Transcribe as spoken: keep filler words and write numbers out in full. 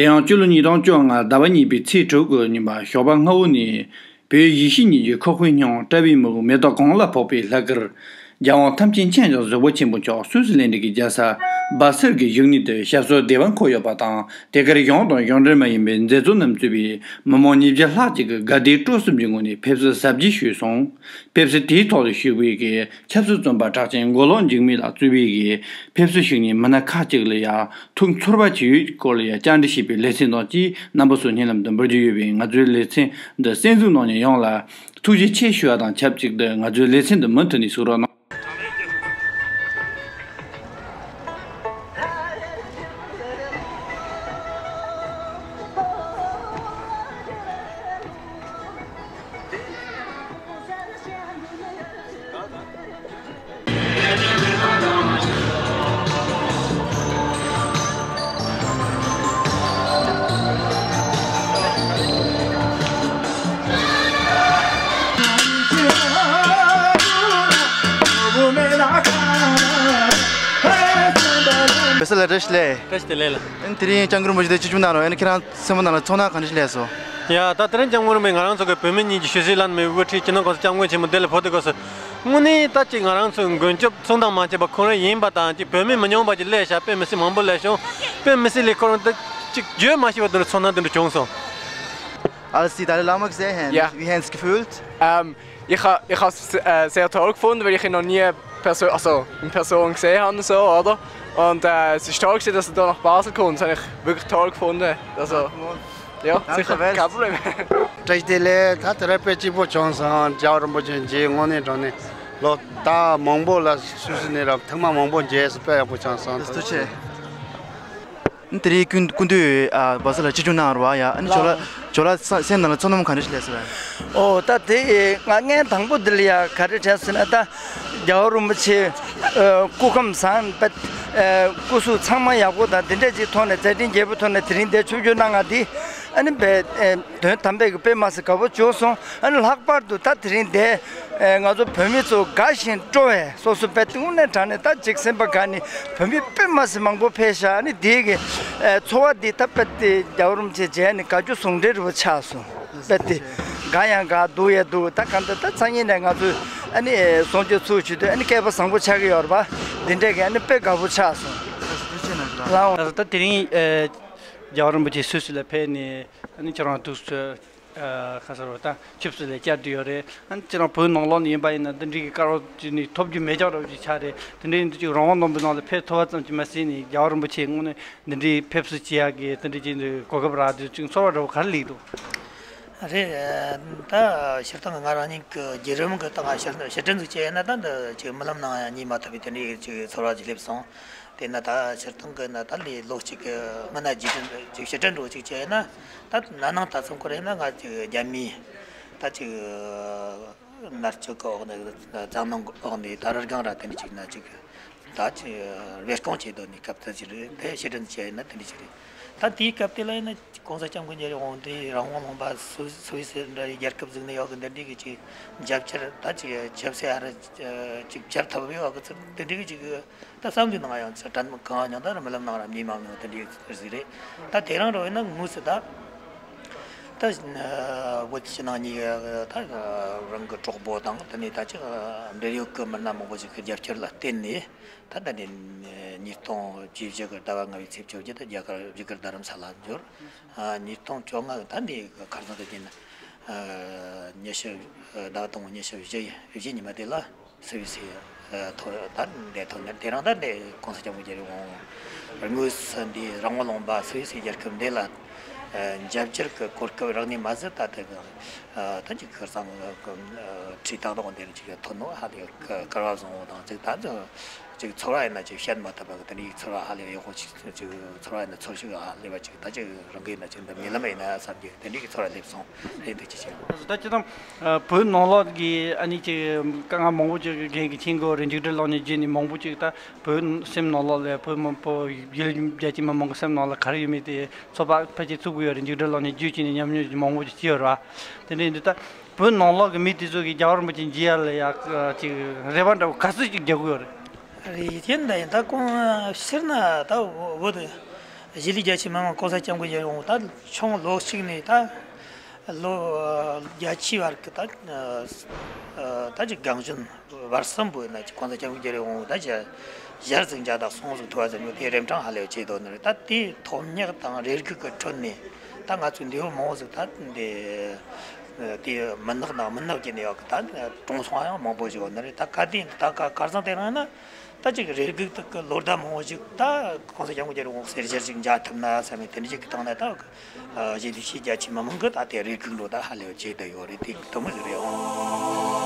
དེ་ཡང་སྤྱི་ལོ་ཉིས་སྟོང་བཅོ་ལྔ་ཟླ་བ་གཉིས་པའི་ཚེས་དྲུག་གི་ཉིན་པ་ཞོགས་པ་སྔ་བོ་ནས། བོད་ཡེ་ཤུའི་ཉིན་རྒྱུན་ཁོག་པའི་སྙིང་བཀྲ་བའི་མི་བུ་མེ་ཏོག་གང་ལ་ཕོག་པའི་ལྷག་དཀར། རྒྱལ་དབང་ཐམས་ཅད་མཁྱེན་ཅིང་གཟུ་བོར་ཆེན་པོ་མཆོག་སུད་སི་ལན་ཌི་གི་རྒྱལ་ས་སྦ་སེལ་གྱི་བཞུགས་གནས་དུ་ཞབས་སོར་བདེ་བར་འཁོད་ཡོད་པ་དང་། དེ་གར་གཞུང་དང་གཞུང་འབྲེལ་མ་ཡིན་པའི་མཛད་གཙོ་རྣམས་གཙོས་པའི་མི་མང་ཉིས་བརྒྱ་ལྷག་ཅིག་གིས་དགའ་བདེ་སྤྲོ་གསུམ་གྱི་ངོས་ནས་ཕེབས་བསུ་གཟབ་རྒྱས་ཞུས་སོང་། ཕེབས་བསུ་དེའི་ཐོག་ཏུ་ཞུགས་པའི་གི་ཆབ་སྲིད་བཙོན་པ་གྲགས་ཅན་མགོ་ལོག་འཇིགས་མེད་ལགས་གཙོས་པའི་གི་ཕེབས་བསུ་ཞུ་མཁན་མི་སྣ་ཁག་ཅིག་ལ་ཡང་ཐུགས་ཚོར་བ་ཇི་ཡོད་སྐོར་ལ་ཡང་བཅར་འདྲི་བྱས་པའི་ལེ་ཚན་དང་བཅས་རྣམ་པ་ཚོའི་སྙན་ལམ་དུ་འབུལ་རྒྱུ་ཡོད་པས། ང་ཚོའི་ལེ་ཚན་འདི་གསན་གཟིགས་གནང་མཁན་ཡོངས་ལ་ཐུགས་རྗེ་ཆེ་ཞུ་བ་དང་ཆབས་ཅིག་ཏུ་ང་ཚོའི་ལེ་ཚན་འདི་མུ་མཐུད་ནས་གཟིགས་རོགས་གནང་། བཀྲ་ཤིས་བདེ་ལེགས། བཀྲ་ཤིས་བདེ་ལེགས་ལགས། ཨ་ནི་དེ་རིང་སྐྱབས་མགོན་རིན་པོ་ཆེ་དེ་ཆིབས་བསྒྱུར་གནང་རོགས། ཨ་ནི་ཁྱེད་རང་སེམས་པ་ནང་ལ་ཚོར་སྣང་ག་འདྲ་ཞིག་སླེབས་སོང་། ཡ་ད་དེ་རིང་སྐྱབས་མགོན་རིན་པོ་ཆེ་ང་རང་ཚོ་གི་བོད་མི་གཉིས་ཀྱི་ཆོས་སྲིད་བླ་ན་མེད་པའི་དབུ་ཁྲིད་སྤྱི་ནོར་༸གོང་ས་༸སྐྱབས་མགོན་ཆེན་པོ་འདི་ལ་ཕེབས་དུས་སྐབས་སུ། དངོས་གནས་ད་ཅིག་ང་རང་ཚོའི་མགོན་སྐྱབས་གསུམ་དང་མ་བྱས་པ་ཁོང་རང་ཡིན་པ་དང་། ཅིག་བོད་མི་མི་ཉུང་བ་ཅིག་སླེབས་ཤག་དཔེ་མི་སྲིད་མང་པོ་སླེབས་བྱུང་། དཔེ་མི་སྲིད་ལས་ཁོ་རང་ད་ཅིག་བརྗོད་མ་ཤེས་པ་དེ་འདྲ་ཚོར་སྣང་དེ་འདྲ་བྱུང་སོང་། Als Sie Dalai Lama gesehen haben, ja, wie haben Sie es gefühlt? Ähm, ich ha-, ich habe es äh, sehr toll gefunden, weil ich ihn noch nie perso also in Person gesehen habe und so, oder? Und äh, es ist toll gewesen, dass er da nach Basel kommt. Das habe ich wirklich toll gefunden. Also, ja, danke, sicher, kein Problem. བཀྲ་ཤིས་བདེ་ལེགས། ད་དེ་རིང་དཔེ་སྐྱིད་པོ་བྱུང་སོང་། རྒྱལ་བ་རིན་པོ་ཆེ་མཇལ་དངོས་གནས་དྲང་གནས་ལོ་ཟླ་མང་པོ་ལ་སུད་སི་ནས་ར་ཐེངས་མ་མང་པོ་མཇལ་སོང་། དཔེ་ཡག་པོ་བྱུང་སོང་། ཐུགས་རྗེ་ཆེ། དེ་རིང་སྐུ་སྐུ་མདུན་ཨ་སྦ་སེལ་ལ་ཆིབས་བསྒྱུར་གནང་བ་རེད་བ། ཡ་ཨ་ནི་ཇོ་ལགས་ཇོ་ལགས་སེམས་ནང་ལ་ཚོར་སྣང་ག་འདྲ་ཞིག་སླེབས་སོང་བས། ཨོ་ད་དེ་ང་ངས་དང་པོ་འདི་ལ་ཡ་ག་རེ་དྲན་སོང་ན། ད་རྒྱལ་བ་རིན་པོ་ཆེ་ཨ་སྐུ་ཁམས་བཟང་པ། ཨ་སྐུ་གཟུགས་ཚང་མ་ཡག་པོ་དང་དེ་འདྲ་ཅིག་ཐོག་ནས་མཛད་འཕྲིན་རྒྱས་པོ་ཐོག་ནས་དེ་རིང་འདིར་ཆིབས་བསྒྱུར་གནང་བ་འདི་ཨ་ནི་དཔེ་ཨ་དོན་དམ་པའི་གི་དཔེ་མ་སྲིད་དགའ་པོ་བྱུང་སོང་། ཨ་ནི་ལྷག་པར་དུ་ད་དེ་རིང་འདིར་ཨ་ང་ཚོ་བོད་མི་ཚོ་དགའ་ཞིང་སྤྲོ་བས་སོ་སོ་དཔེ་དངོས་གནས་དྲང་གནས་ད་ཅིག་སེམས་པ་དགའ་ནས། བོད་མི་དཔེ་མ་སྲིད་མང་པོ་ཕེབས་ཤག་ཨ་ནི་དེའི་གི་ཨ་ཚོར་བ་འདི་ད་དཔེ་དེ་རྒྱལ་བ་རིན་པོ་ཆེ་མཇལ་ནས་དགའ་སྐྱོ་ཟུང་འབྲེལ་རུ་ཆགས་སོང་། དཔེ་དེ་དགའ་ཡང་དགའ། སྡུག་ཡང་སྡུག་ད་གང་ལྟར་ད་སང་ཉིན་ནས་ང་ཚོས་ཨ་ནི་གསུང་ཆོས་ཚུགས་བྱེད་དུས་ཨ་ནི་སྐལ་པ་བཟང་པོ་ཆགས་ཀྱི་ཡོད་རེད་པ། འདི་འདྲས་ཀྱི་ཨ་ནི་དཔེ་དགའ་པོ་ཆགས་སོང་། ལགས་འོང་། ད་དེ་རིང་ཨ་རྒྱལ་བ་རིན་པོ་ཆེ་སུད་སི་ལ་ཕེབས་ནས་ཨ་ནི་ཁྱེད་རང་ཐུགས་སུ། ཨ་ཁ་སར་བ་དང་ཆིབས་སུ་ལས་བསྐྱར་དུ་ཡོད་རེད། ཨ་ནི་ཁྱེད་རང་བོད་ནང་ལོགས་ནས་ཡིན་པ་ཡིན་ན་འདི་འདྲའི་གི་སྐལ་བ་ཅིག་ནི་ཐོབ་རྒྱུ་མེད་ཀྱང་རབ་ཅིག་ཆགས་རེད། དེ་འདྲའི་འདི་ཅིག་རང་དབང་ལུང་པའི་ནང་ལ་ཕེབས་ཐུབ་པ་ཙམ་གྱིས་མ་ཟད་ནས་རྒྱལ་བ་རིན་པོ་ཆེ་དངོས་གནས་འདི་འདྲའི་ཕེབས་བསུ་བྱེད་ཡག་གི་དེ་འདྲའི་ཅིག་གོ་སྐབས་རག་དུས་ཅིག་ཚོར་བ་འདྲ་བོ་ག་རེ་སླེབས་འདུག་རེད། ད་སྤྱིར་བཏང་ང་རང་ཉིད་ཀྱི་བརྒྱུད་རིམ་གྱི་སྟེང་ཕྱིར་ཕྱིར་དྲན་ཟིག་བྱས་ཡིན་ན། ད་འདི་ཅིག་རྨི་ལམ་ནང་ཡང་རྨིས་མ་ཐུབ་པའི་དེ་འདྲའི་ཅིག་ཚོར་བ་ཅིག་སླེབས་སོང་། དེས་ན་ད་སྤྱིར་བཏང་གི་ན་ད་ལོ་གཅིག་གི་སྔོན་ན་རྗེས་དྲན་ཅིག་ཕྱིར་དྲན་འདྲ་བོ་ཅིག་བྱས་ན། ད་ན་ནིང་ད་ཚང་ཁོ་རེ་ན་ང་ཅིག་རྒྱ་མིའི་ད་ཅིག་མནར་གཅོད་ཀྱི་འོག་ནས་འཛམ་གླིང་གི་འོག་ནས་ད་རི་སྒང་ར་དེ་འདྲ་ཅིག་ན་ཅིག་ད་ཅིག་བེད་སྐོང་བྱེད་དོ་ནི་སྐབས་དེ་ཅིག་རེད། དེ་ཕྱིར་དྲན་བྱས་ཡིན་ན་དེ་འདྲ་ཅིག་རེད། ད་དེའི་སྐབས་དེ་ལ་ཡིན་ན་༸གོང་ས་༸སྐྱབས་མགོན་རྒྱལ་བའི་དབང་འདུས་རང་དབང་ལུང་པ་སུད་སུད་སི་འདྲ་རྒྱལ་ཁབ་བཙུགས་ནས་ཡོད་གི་འདི་འདྲའི་གི་ཅིག་རྒྱབ་སྐྱོར་ད་ཅིག་ཆབ་སྲིད་ཨ་རི་ཅིག་བཅར་ཐུབ་ཡོད་གི་ཚུལ་འདི་འདྲའི་གི་ཅིག་ད་བསམ་བློའི་ནང་ཡང་ཅིག་དྲན་གང་མྱོང་། ད་རྨི་ལམ་ནང་ར་རྨིས་མ་མྱོང་དེ་འདྲའི་ཟིག་རེད། ད་དེ་རང་རོ་ཡིན་ན་དངོས་སུ་ད་ད་བོད་ཕྱི་ནང་གཉིས་ཀ་ད་རང་གི་གྲོགས་པོ་དང་དེ་ནས་ད་ཅིག་འབྲེལ་ཡོད་ཀྱི་མི་སྣ་མང་པོ་ཞིག་གི་རྒྱབ་སྐྱོར་ལ་བརྟེན་ནས། ད་ལྟ་ནས་ཉིས་སྟོང་བཅུ་བཞི་གི་ཟླ་བ་ལྔ་པའི་ཚེས་བཅོ་བརྒྱད་དུ་རྒྱ་གར་བཞུགས་སྒར་རྡ་རམ་ས་ལ་འབྱོར། ཨ་ཉིས་སྟོང་བཅོ་ལྔ་གི་ད་འདི་ཁ་སང་དུ་བྱས་ན་ཨ་ཉི་ཤུ་ཟླ་བ་དང་པོ་ཉི་ཤུ་བཞི་བཞི་ཉི་མ་དེ་ལ་སུད་སི་ཨ་ཐོ་ད་འདི་ཐོ་ནས་དེ་རིང་ད་འདི་༸གོང་ས་༸སྐྱབས་མགོན་རྒྱལ་བའི་དབང་དངོས་སུ་འདི་རང་དབང་ལུང་པ་སུད་སི་རྒྱལ་ཁབ་འདི་ལ་ཨ་རྒྱབ་སྐྱོར་གྱི་གོ་སྐབས་རག་ནས་མ་ཟད། ད་དེ་གི་ཨ་ད་ཅིག་ཁ་སང་གི་ཨ་ཁྲིད་ཏག་ཏག་འདི་རུ་ཅིག་ཐོན་ནོ་ཧ་ལས་སྐལ་བ་བཟང་བོ་དང་ཅིག་ད་ཅིག་ཅིག་ཚོར་བ་ཡིན་ན་ཅིག་བཤད་མ་ཐུབ་པ་གི་དེ་འདྲའི་ཚོར་བ་ཧ་ལས་ཡག་པོ་ཅིག་ཅིག་ཚོར་བ་ཡིན་ན་ཚོར་ཤུགས་ཧ་ལས་པ་ཅིག་ད་ཅིག་རང་གི་ཡིན་ན་ཅིག་འདི་རྨི་ལམ་ཡིན་ན་བསམ་གྱི་དེ་འདྲའི་གི་ཚོར་བ་སླེབས་སོང་། རེད་འདུག་ཅི་བྱེད། ད་སྤྱིར་བཏང་བོད་ནང་ལོགས་ཀྱི་ཨ་ནི་ཅིག་དཀའ་ངལ་མང་པོ་ཅིག་གི་རྐྱེན་གྱིས་ཆིང་གོ་རེ་མཇུག་སྒྲིལ་ལོག་ནས་བརྒྱུད་ནས་མང་པོ་ཅིག་ད་བོད་སེམས་ནང་ལོགས་ལ་བོད་མི་བོད་ཡུལ་རྒྱལ་སྤྱི་མི་མང་གི་སེམས་ནང་ལ་ག་རེ་ཡོད་མེད་དེ་ཚོད་དཔག་ཕལ་ཆེར་ཚུགས་ཀྱི་ཡོད་རེད། མཇུག་སྒྲིལ་ལོག་ནས་བརྒྱུད་བྱས་ནས་ཉམས་མྱོང་མང་པོ་ཅིག་སྐྱེས་ཡོད་རེད་བ། དེ་འདྲ་ཡིན་དུས་ད་བོད་ནང་ལོགས་ཀྱི་མི་དེ་ཚོ་གིས་རྒྱལ་བ་རིན་པོ་ཆེ་མཇལ་ཡག་ལ་ཡག་ཅིག་རེ་བ་འདྲ་བོ་ག་ཚོད་ཅིག་རྒྱག་གི་ཡོད་རེད། རེད་དེ་འདྲ་ཡིན། ད་ཁོང་སྤྱིར་ན་ད་བོད་དུ་ གཞིས་ལུས་རྒྱ་ཆེའི་མི་དམངས་གོང་ས་སྐྱབས་མགོན་རྒྱལ་བའི་དབང་པོ་ད་ཆུང་ལོ་གཅིག་ནས་ད་ལོ་བརྒྱད་ཅུའི་བར་གྱི་ད་ད་ཅིག་རྒན་གཞོན་བར་གསུམ་པོ་ཡིན་ན་ཅིག་གོང་ས་སྐྱབས་མགོན་རྒྱལ་བའི་དབང་པོ་ད་ཞལ་ཞལ་ཟིག་མཇལ་དང་གསུང་ཟིག་ཐོས་པ་ཟེར་ནོ་དེ་རིན་ཐང་ཧ་ལས་ཆེ་དོ་ནི་རེད། ད་དེའི་ཐོབ་ཉག་དང་རེ་སྒུག་གི་ཁྲོད་ནས་ད་ང་ཚོའི་འདས་པོ་མང་བོ་ཟིག་ད་འདི་དེ་མི་ནག་དང་མི་ནག་གི་ནས་ཡོད་གི་ད་གྲོངས་སོང་ཡང་མང་པོ་ཞིག་ཡོད་ནི་རེད། ད་ག་དེ་ད་ག་གར་སང་དེ་རིང་ན། ད་ཅིག་རེ་སྒུག་དག་གི་ལོ་ཟླ་མང་བོ་ཞིག་ད་གོང་ས་སྐྱབས་མགོན་རྒྱལ་བའི་དབང་པོ་གསེར་ཞལ་ཞིག་མཇལ་ཐུབ་ན་བསམ་པའི་དེ་འདྲ་ཞིག་གི་སྟེང་ནས་ད་གཞིས་ལུས་ཆེ་རྒྱ་ཆེ་མི་མང་གི་ད་དེ་རེ་སྒུག་འགྲོ་ད་ཧ་ལས་བྱེད་དུ་ཡོད་རེད། དེ་དུ་མོ་ཟིག་རེད་འོང་།